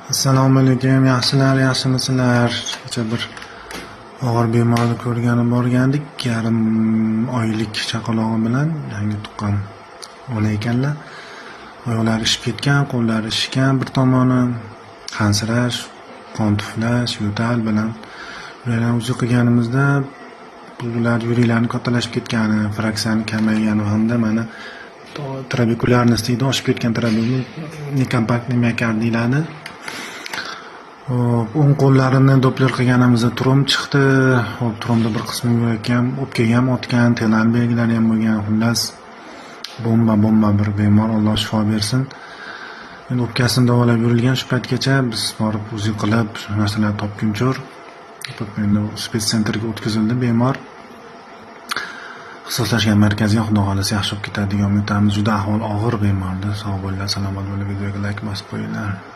Assalomu alaykum, yaxshilar, yaxshimisizlar? Kecha bir og'ir bemorni ko'rgani borgandik, yarim oylik chaqalog'i bilan yangi tuqqan ona ekanlar. Oyoqlari ishib ketgan, qo'llari shishgan bir tomoni, hansirash, qon tuflash, yo'tal bilan. Ularni UZI qilganimizda ular yuraklarini kattalashib ketgani, fraksiyani kamaygani hamda mana трабекулярность deydi, oshib ketgan некомпактный miokard deyiladi. Hop, o'ng qo'llarini doppler qilganimizda tromb chiqdi. Hop, trombni bir qismi yurakka ham, o'pkaga ham otgan, TILA belgilari ham bo'lgan. Xullas, bomba bomba bir bemor, Alloh shifo bersin. Endi o'pkasini davolab yurilgan shu paytgacha biz borib UZI qilib, shu narsalarni topguncha endi спеццентр ga o'tkazildi bemor. Ixtisoslashgan markazga, Xudo xohlasa, yaxshi bo'lib ketadi degan umiddamiz. Juda ahvol og'ir bemorda. Sog' bo'linglar, salomat bo'linglar, videoga layk bosib qo'yinglar.